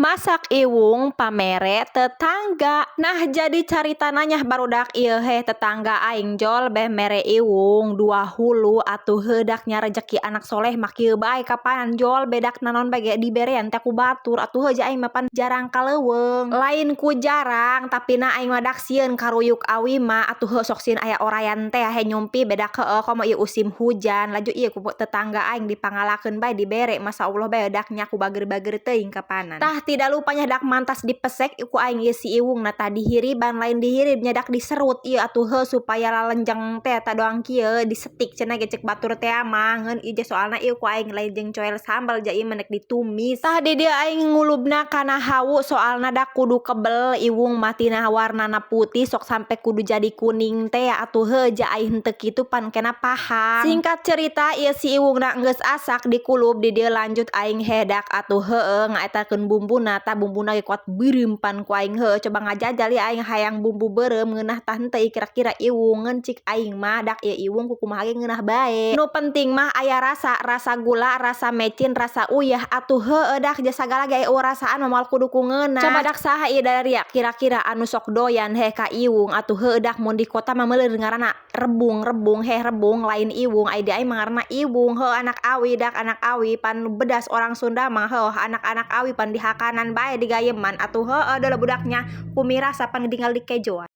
Masak iwung pamere tetangga. Nah, jadi caritana nya, barudak, ieu heh tetangga aing jol beh mere iwung dua hulu atuh. Heuh, dak nya rejeki anak soleh mah kieu bae kapanan jol bedak naon bae ge diberean teh ku batur atuh. Heuh, ja aing mah pan jarang ka leuweung, lain ku jarang, tapi na aing mah dak sieun karuyuk awi mah atuh. Heuh, sok sieun aya orayan teh he nyumpi bedak. Heueuh, komo ieu usim hujan laju ieu ku tetangga aing dipangalakeun bae, dibere, masyaallah bae dak nya ku bager-bager teuing kapanan. Tah, tidak lupa nya dak mantas dipesek ku aing ieu si iwung. Nah, tah, dihiriban, lain dihirib nya, dak diserut ieu atuh. Heuh, supaya lalenjeng teh tah doang kieu disetik cenah ge cek batur teh mah. Ngeun ieu soalna ieu ku aing lain jeung coel sambal, ja ieu mah nek ditumis. Tah, di dieu aing ngulubna kana hawu, soalna dak kudu kebel iwung mah tina warnana putih sok sampe kudu jadi kuning teh atuh. Heuh, ja aing henteu kitu pan kena paham. Singkat cerita, ieu si iwungna geus asak dikulub di dieu, lanjut aing hedak atuh. Heueuh, ngaetakeun bumbuna. Tah, bumbuna ge kuat beureum pan ku aing. Heueuh, coba ngajajal ya aing hayang bumbu beureum ngeunah tah henteu kira-kira iwung. Ngeun cik aing mah dak ieu iwung ku kumaha ge ngeunah bae, nu penting mah aya rasa, rasa gula, rasa mecin, rasa uyah atuh. Heueuh, dak ja sagala ge aya rasaan mah moal kudu ku ngeunah. Coba dak saha ieu dari kira-kira anu sok doyan heh ka iwung atuh? Heueuh, dak mun di kota mah meuleun ngaranna rebung, rebung heh, rebung lain iwung, ai di aing mah ngaranna iwung. Heueuh, anak awi dak, anak awi pan bedas orang Sunda mah. Heueuh, anak-anak awi pan dihakanan bae, digayeman atuh. Heueuh, deuleu budaknya kumirasa pan tinggal dikejoan.